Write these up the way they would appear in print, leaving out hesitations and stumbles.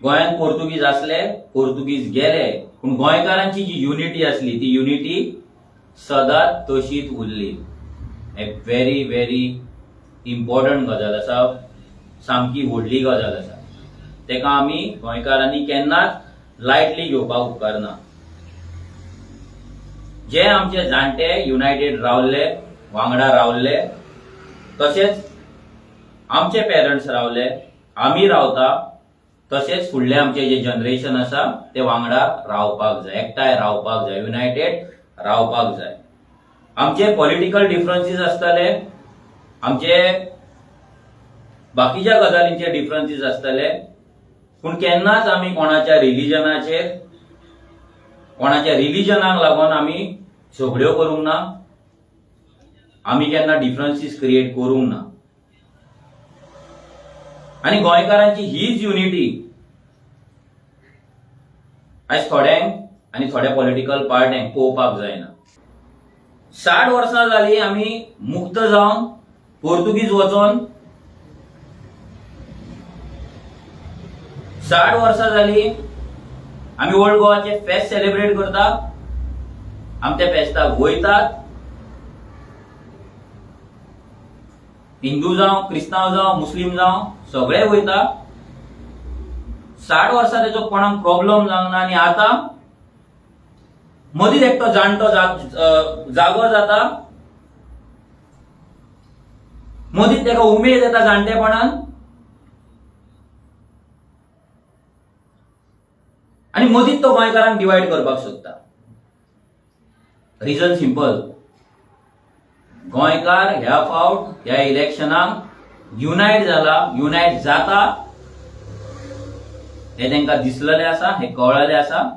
गोंयांत पोर्तुगीज आसले, पोर्तुगीज गेले, पूण गोंयकारांची जी युनिटी आसली ती युनिटी सदांच तशीच उरली. एक व्हेरी व्हेरी इम्पॉर्टंट गजाल आसा, सामकी व्हडली गजाल आसा. तेका आमी गोंयकारांनी केन्नाच लायटली घेवपाक उपकारना. जे आमचे जाणटे युनायटेड रावल्ले, वांगडा रावल्ले, तशेंच आमचे पेरंट्स रावले, आमी रावता, तशेंच फुडले आमचे जे जनरेशन आसा ते वांगडा रावपाक जाय, एकठांय रावपाक जाय, युनायटेड रावपाक जाय. आमचे पॉलिटिकल डिफरन्सीस आसतले, आमचे बाकीच्या गजालींचे डिफरन्सीस आसतले, पूण केन्नाच आमी कोणाच्या रिलिजनाचेर, कोणाच्या रिलिजनाक लागून आमी झगड्यो करूंक ना, आमी केन्ना डिफरन्सीस क्रिएट करूंक ना. आनी गोंयकारांची हीच युनिटी आयज थोड्यांक आनी थोड्या पॉलिटिकल पार्ट्यांक पळोवपाक जायना. 60 वर्सां जाली आमी मुक्त जावन पोर्तुगीज वचोन, 60 वर्सां जाली आमी ओल्ड गोवाचे फेस्त सेलिब्रेट करता, आमी त्या फेस्ताक वयतात. हिंदू जावं, क्रिस्तांव जावं, मुस्लीम जावं, सगळे वयता. 60 वर्सां तेचो कोणाक प्रॉब्लम जावंक ना. आनी आतां मदींच एकटो जाणटो जागो जाता, मदींच ताका उमेद येता जाणटेपणान, आनी मदींच तो गोंयकारांक डिवायड करपाक सोदता. रिजन सिंपल, गोंयकार ह्या फावट ह्या इलेक्शनाक युनायट जाला, युनायट जाता हे तांकां दिसलेलें आसा, हे कळ्ळेलें आसा.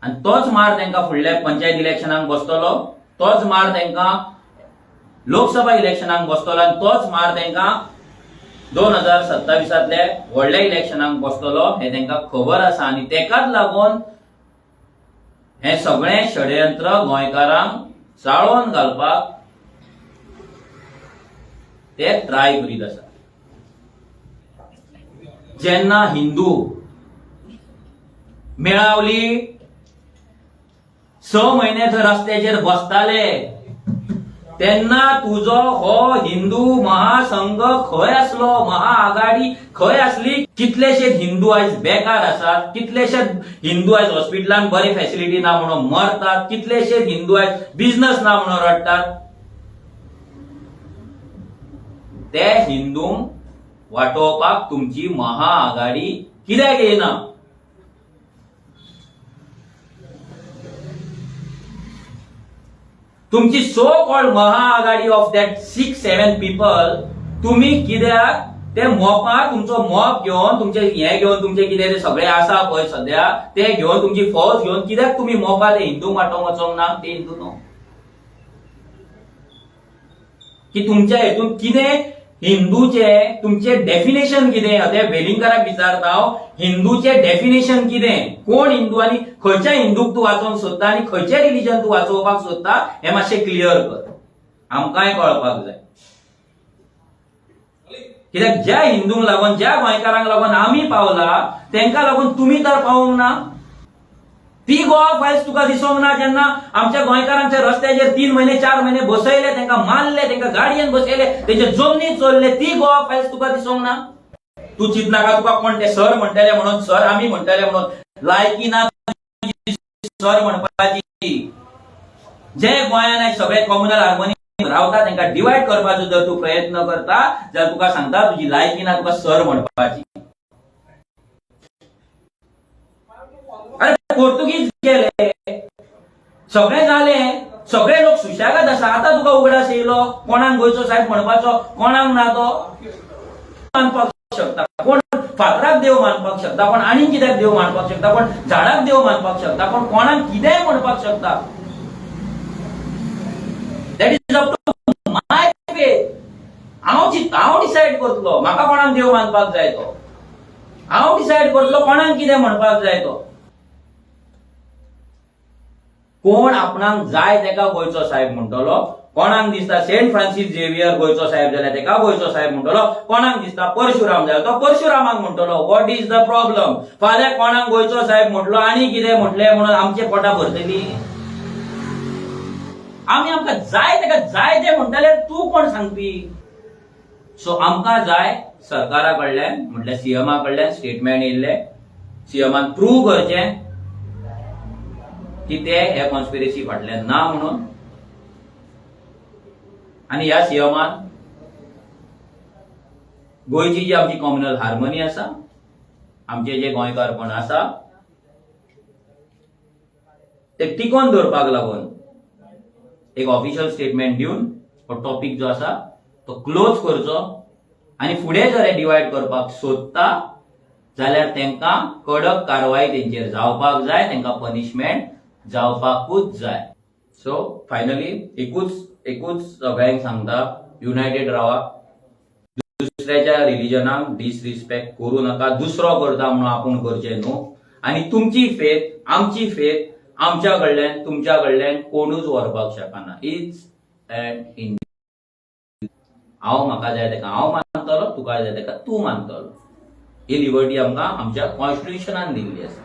आनी तोच मार तांकां फुडल्या पंचायत इलेक्शनाक बसतलो, तोच मार तांकां लोकसभा इलेक्शनाक बसतलो, आनी तोच मार तांकां 2027 व्हडल्या इलेक्शनाक बसतलो हे तांकां खबर आसा. आनी तेकाच लागून हे सगळें षडयंत्र गोंयकारांक चाळोवन घालपाक ते ट्राय करीत आसा. जेन्ना हिंदू मेळावली 6 म्हयने थंय रस्त्याचेर बसताले तेन्ना तुजो हो हिंदू महासंघ खंय आसलो, महाआघाडी खंय आसली? कितलेशे हिंदू आयज बेकार आसात, कितलेशे हिंदू आयज हॉस्पिटलान बरी फॅसिलिटी ना म्हणून मरतात, कितलेशे हिंदू आयज बिझनस ना म्हणून रडटात. ते हिंदूंक वाटोवपाक तुमची महाआघाडी कित्याक येना? तुमची so called Maha Aghadi of that 6-7 people तुम्ही कित्याक ते मोपा तुमचो मोप घेवन, तुमचे हे घेवन, तुमचे कितें ते सगळे आसा पळय सद्या ते घेवन, तुमची फौज घेवन कित्याक तुमी मोपा ते हिंदू वाटोवंक वचोंक ना? ते हिंदू न्हू की तुमच्या हेतून कितें हिंदूचे तुमचे डेफिनेशन कितें? ते वेलिंगकाराक विचारता हांव, हिंदूचे डेफिनेशन कितें? कोण हिंदू आनी खंयच्या हिंदूक तूं वाचोवंक सोदता आनी खंयचें रिलिजन तूं वाचोवपाक सोदता हें मातशें क्लियर कर, आमकांय कळपाक जाय. कित्याक ज्या हिंदूंक लागून, ज्या गोंयकारांक लागून आमी पावला तेंकां लागून तुमी तर पावोंक ना. ती गोवा फायल्स तुका दिसोंक ना जेन्ना आमच्या गोंयकारांच्या रस्त्याचेर 3 म्हयने 4 म्हयने बसयले, तेंकां मारले, तेंकां गाडयेन बसयले, तेंचे जमनी चोरले, ती गोवा फायल्स तुका दिसोंक ना? तूं चिंतनाका तुका कोण ते सर म्हणटले म्हणून, सर आमी म्हणटले म्हणून, लायकी ना सर म्हणपाची. जे गोंयान सगळे कॉम्युनल हार्मनी रावता तेंकां डिवायड करपाचो जर तूं प्रयत्न करता जाल्यार तुका सांगता तुजी लायकी ना तुका सर म्हणपाची. अरे पोर्तुगीज गेले, सगळे जाले, सगळे लोक सुशेगाद आसा, आतां तुका उगडास येयलो कोणाक गोंयचो साहेब म्हणपाचो, कोणाक ना तो मानपाक शकता, कोण फातराक देव मानपाक शकता, कोण आनीक कित्याक देव मानपाक शकता, कोण झाडाक देव मानपाक शकता, कोण कोणाक कितेंय म्हणपाक शकता. That is up to my faith. हांव हांव डिसायड करतलो म्हाका कोणाक देव मानपाक जाय तो, हांव डिसायड करतलो कोणाक कितें म्हणपाक जाय तो. कोण आपणाक जाय तेका गोंयचो साहेब म्हणटलो, कोणाक दिसता सेंट फ्रांसीस झेवियर गोंयचो साहेब जाल्यार तेका गोंयचो साहेब म्हणटलो, कोणाक दिसता परशुराम जाल्यार तो परशुरामाक म्हणटलो. What is the problem? फाल्यां कोणाक गोंयचो साहेब म्हटलो आनी कितें म्हटलें म्हणून आमचे पोटां भरतली? आमी आमकां जाय तेका जाय तें म्हणटले, तूं कोण सांगपी? सो आमकां जाय सरकारा कडल्यान, म्हटल्यार सीएमा कडल्यान स्टेटमेंट येयल्ले, सीएमान प्रूव करचें की ते हे कॉन्स्पिरसी फाटल्यान ना म्हणून. आनी ह्या सीएमान गोंयची जी आमची कॉम्युनल हार्मनी आसा, आमचे जे गोंयकारपण आसा ते टिकोवन दवरपाक लागून एक ऑफिशियल स्टेटमेंट दिवन हो टॉपीक जो आसा तो क्लोज करचो. आनी फुडें जर हे डिवायड करपाक सोदता जाल्यार तांकां कडक कारवाय तेंचेर जावपाक जाय, तांकां पनिशमेंट जावपाकूच जाय. सो फायनली एकूच एकूच सगळ्यांक सांगता, युनायटेड रावा. दुसऱ्याच्या रिलिजनाक डिसरिस्पेक्ट करूं नाका. दुसरो करता म्हणून आपूण करचें न्हू. आनी तुमची फेथ, आमची फेथ आमच्या कडल्यान, तुमच्या कडल्यान कोणूच व्हरपाक शकना. It's and in हांव म्हाका जाय तेका हांव मानतलो, तुका जाय तेका तूं मानतलो. ही लिबर्टी आमकां आमच्या कॉन्स्टिट्युशनान दिल्ली आसा.